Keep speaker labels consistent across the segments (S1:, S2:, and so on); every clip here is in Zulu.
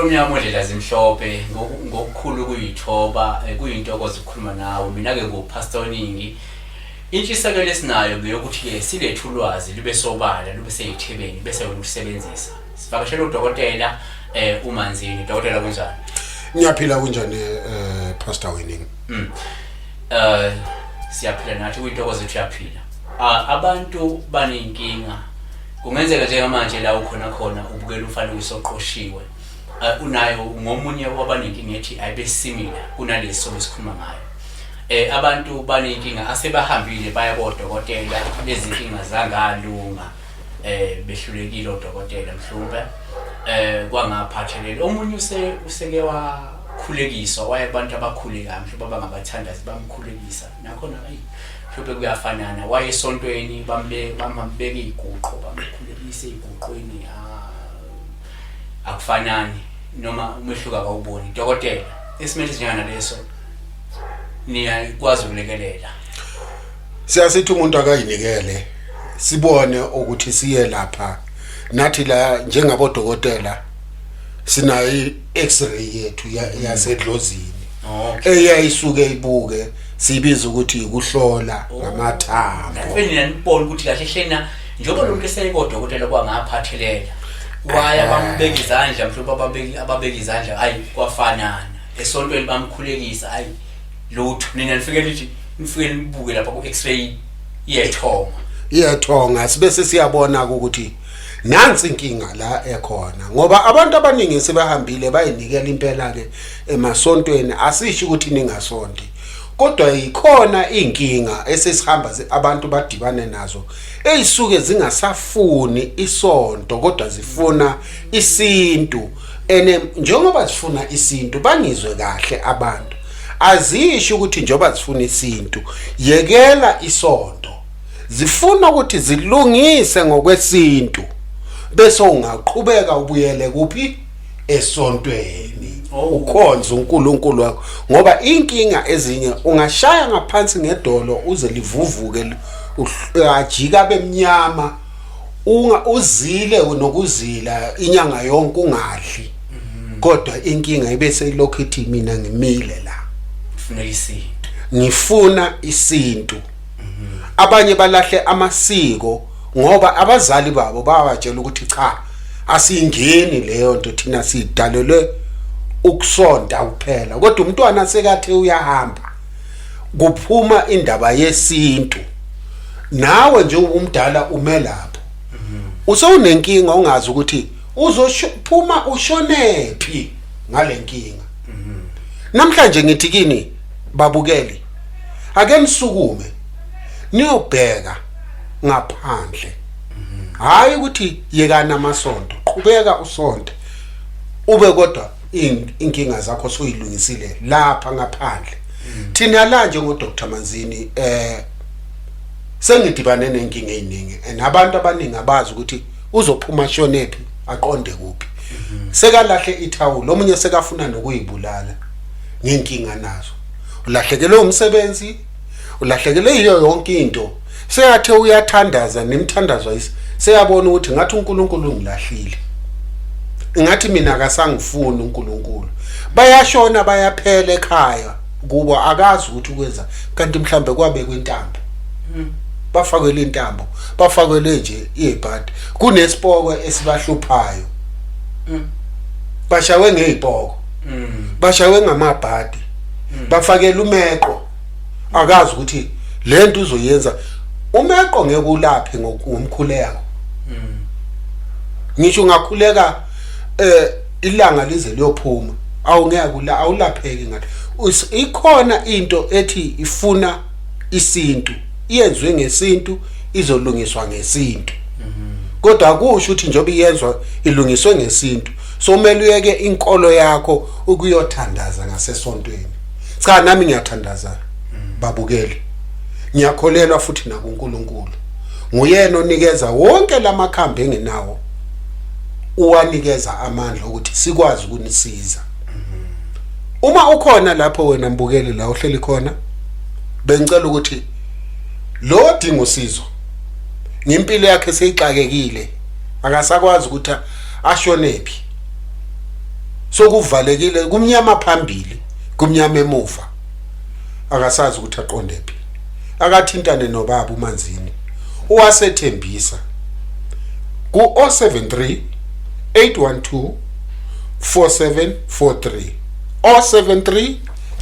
S1: Omnyama ondlela zimhlophe ngokukhulu kuyithoba kuyintokozo ukukhuluma nawe. Mina-ke nguPastor Ningi. Intshisekelo esinayo ngeyokuthi-ke silethe ulwazi lube sobala, lube seyithebeni bese wena ulusebenzisa. Sivakashela udokotela uManzini. Dokotela, kunjani?
S2: Ngiyaphila, kunjani Pastor Winning?
S1: Siyaphila nathi, kuyintokozo ethu, uyaphila. Abantu baneyinkinga. Kungenzeka njengamanje la ukhona khona ubukela umfanekiso oqoshiwe. Unayo ngomunye wabanenkinga ethi ayibe similar kunalesi sobe sikhuluma ngayo. Abantu baneyinkinga asebahambile baya kodokotela, lezi inkinga zangalunga, behlulekile odokotela, mhlawumbe kwangaphathelele. Omunye useke wakhulekiswa, waya kubantu abakhulekayo, mhlawumbe abangabathandazi, bamkhulekisa nakhona, ayi, mhlawumbe kuyafanana. Waye esontweni, bambeka iy'guqo, bamkhulekisa ey'guqweni, akufanani noma umehluko akawuboni. Dokotela, esimeni esinjenganaleso niyakwazi ukulekelela?
S2: Siyasithi umuntu akayinikele, sibone ukuthi siye lapha nathi la njengabodokotela sinayo i-x-ray yethu yasedlozini eyayisuke ibuke, siyibiza ukuthi ukuhlola ngamathambo.
S1: Kufanele nibone ukuthi kahle hlena njengoba lo muntu eseyikodokotela kwangaphathelela, waya bambeka izandla, mhlawumbe ababeka izandla, ayi, kwafanana. Esontweni bamkhulekisa, ayi, lutho. Nina nifike nithi nifike nibuke lapha ku-x-ray yethonga.
S2: Iyethonga, sibe sesiyabona ukuthi nansi inkinga la ekhona, ngoba abantu abaningi sebahambile bayinikela impela ke emasontweni. Asisho ukuthi ningasonti, kodwa yikhona inkinga esesihamba abantu badibane nazo eyisuke zingasafuni isonto kodwa zifuna isintu. Ene njengoba zifuna isintu, bangizwe kahle abantu, azisho ukuthi njengoba zifuna isintu yekela isonto. Zifuna ukuthi zilungise ngokwesintu bese ungaqhubeka ubuyele kuphi? Esontweni. Ukhonza uNkulunkulu wakho, ngoba inkinga ezinye ungashaya ngaphansi ngedolo uze livuvuke, ajika bemnyama, unga uzile nokuzila inyanga yonke ungadli, kodwa inkinga ibe seyilokhu ithi mina ngimile la.
S1: Kufuneka isintu.
S2: Ngifuna isintu. Abanye balahle amasiko ngoba abazali babo babatshela ukuthi cha, asingeni leyo nto, thina sidalelwe ukusonta kuphela. Kodwa umntwana sekathe uyahamba, kuphuma indaba yesintu, nawe njengoba umdala ume lapho usewunenkinga ongazi ukuthi uzophuma ushonephi ngale nkinga. Namhlanje ngithi kini babukeli, ake nisukume niyobheka ngaphandle. Hayi ukuthi yekana amasonto, qhubeka usonte ube, kodwa inkinga zakho suyilungisile lapha ngaphandle. Thina la njengo Dr Manzini sengidibane nenkinga eziningi, and abantu abaningi abazi ukuthi uzophuma shonephi, aqonde kuphi. Sekalahle ithawula, omunye sekafuna nokuyibulala ngenkinga nazo. Ulahlekelwe umsebenzi, ulahlekelwe yiyo yonke into, seyathe uyathandaza nemthandazo ayise seyabona ukuthi ngathi uNkulunkulu ungilahlile, ngathi mina akasangifuni uNkulunkulu. Bayashona, bayaphela ekhaya kubo, akazi ukuthi ukwenza kanti mhlambe kwabekwa intambo, bafakelwe intambo, bafakelwe nje ibhadi, kunesipoko esibahluphayo, bashawe ngezipoko, bashawe ngamabhadi, bafakela umeqo. Akazi ukuthi lento uzoyenza umeqo ngeke ulaphe ngomkhuleko. Ngisho ungakhuleka ilanga lize liyophuma, awungeke ula awulapheki ngathi. Ikhona into ethi ifuna isintu, iyenziwe ngesintu, izolungiswa ngesintu, kodwa akusho ukuthi njengoba iyenzwa ilungiswe ngesintu so kumele uyeke inkolo yakho ukuyothandaza ngasesontweni. Cha, nami ngiyathandaza babukeli, ngiyakholelwa futhi nakuNkulunkulu. Nguyena onikeza wonke lamakhambi enginawo, uwanikeza amandla ukuthi sikwazi ukunisiza. Uma ukhona lapho wena mbukeli la uhleli khona, bengicela ukuthi lo odinga usizo ngempilo yakhe seyixakekile, akasakwazi ukuthi ashonephi. Sokuvalekile, kumnyama phambili, kumnyama emuva, akasazi ukuthi aqonde phi. Akathintane nobaba uManzini owasethembisa ku 073 812 4743, 073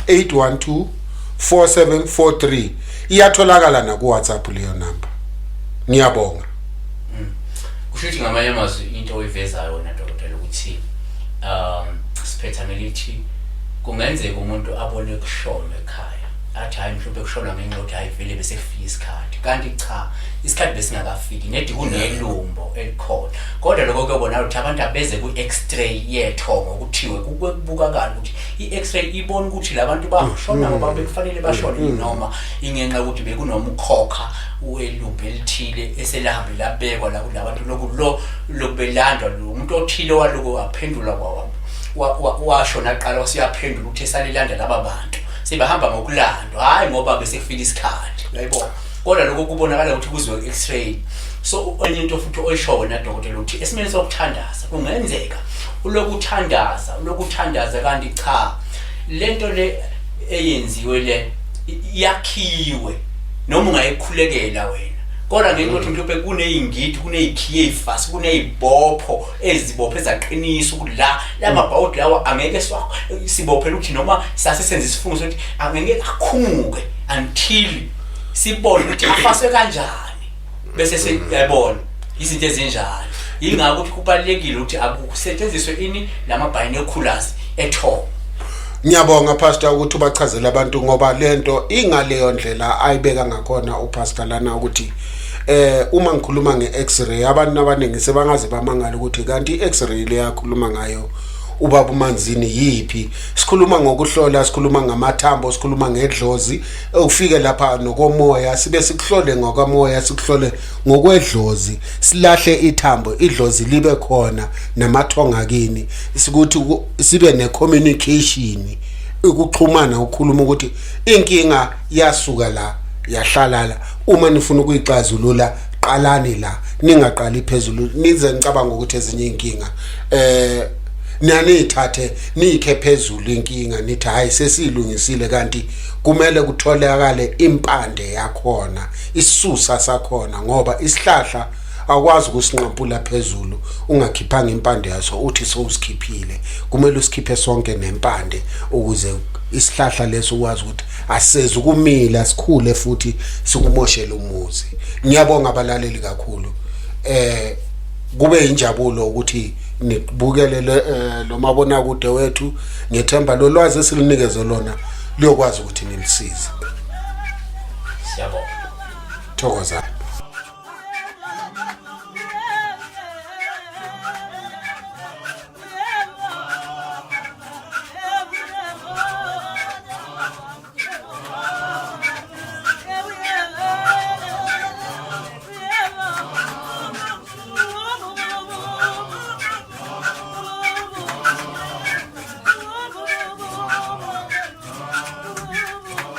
S2: 812 4743. Iyatholakala na ku WhatsApp leyo number. Ngiyabonga.
S1: Kusho ukuthi ngamanye amazwi into oyivezayo wena dokotela ukuthi siphetha ngelithi kungenzeka umuntu abone kushona ekhaya, athi hayi, mhlawumbe kushona ngenxa yokuthi hayi, vele bese kufika isikhathi, kanti cha, isikhathi besingakafiki, nedi kunelumbo elikhona. Kodwa lokho kuyobonakala ukuthi abantu abeze ku-x-ray yethongo, kuthiwe kubukakala ukuthi i-x-ray ibona ukuthi labantu bashona ngoba bekufanele bashone, noma ingenxa yokuthi bekunomkhokha welumbo elithile eselahambe labekwa la kulabantu, loku lo lokubelandwa lo umuntu othile waloko aphendula washona aqala wasuyaphendula ukuthi esalilanda laba bantu sebahamba ngokulandwa, hayi ngoba bese kufika isikhathi, uyayibona. Kodwa lokho kubonakala ukuthi kuziwe ku-x-ray. So enye into futhi oyisho wena dokotela ukuthi esimeni sokuthandaza kungenzeka ulokhu uthandaza, ulokhu uthandaza, kanti cha, lento le eyenziwe le yakhiwe, noma ungayikhulekela wena, kodwa ngenxa yokuthi mhlawumbe kuney'ngidi, kuney'khiye ey'fasi, kuney'bopho ezibophe zaqinisa ukuthi la lamabhawudi lawa angeke sibophele ukuthi noma sase senze isifungo sokuthi angeke akhumuke until sibone ukuthi afaswe kanjani, bese siyabona izinto ezinjalo. Yingakho ukuthi kubalulekile ukuthi akusetshenziswe ini lama-binoculars ethongo.
S2: Ngiyabonga Pastor ukuthi ubachazele abantu, ngoba lento ingaleyo ndlela ayibeka ngakhona uPastor lana, ukuthi uma ngikhuluma nge-x-ray abantu abaningi sebangaze bamangala ukuthi kanti i-x-ray le yakhuluma ngayo ubaba uManzini yiphi. Sikhuluma ngokuhlola, sikhuluma ngamathambo, sikhuluma ngedlozi, ufike lapha nokomoya, sibe sikuhlole ngokamoya, sikuhlole ngokwedlozi, silahle ithambo, idlozi libe khona namathonga kini, sikuthi sibe ne-communication, ukuxhumana, ukukhuluma ukuthi inkinga yasuka la yahlala la. Uma nifuna ukuyixazulula, qalani la, ningaqali phezulu nize nicabanga ukuthi ezinye inkinga niyanithathe niyikhe phezulu inkinga, nithi hayi, sesiyilungisile, kanti kumele kutholakale impande yakhona, isisusa sakhona, ngoba isihlahla awukwazi ukusinqampula phezulu ungakhiphanga impande yaso uthi sowusikhiphile. Kumele usikhiphe sonke nempande ukuze isihlahla leso ukwazi ukuthi aseze ukumila, sikhule futhi sikumoshele umuzi. Ngiyabonga abalaleli kakhulu. Kube injabulo ukuthi nibukele lo mabona kude wethu. Ngethemba lo lwazi esilunikeze lona liyokwazi ukuthi nilisize.
S1: Siyabonga.
S2: Thokozani.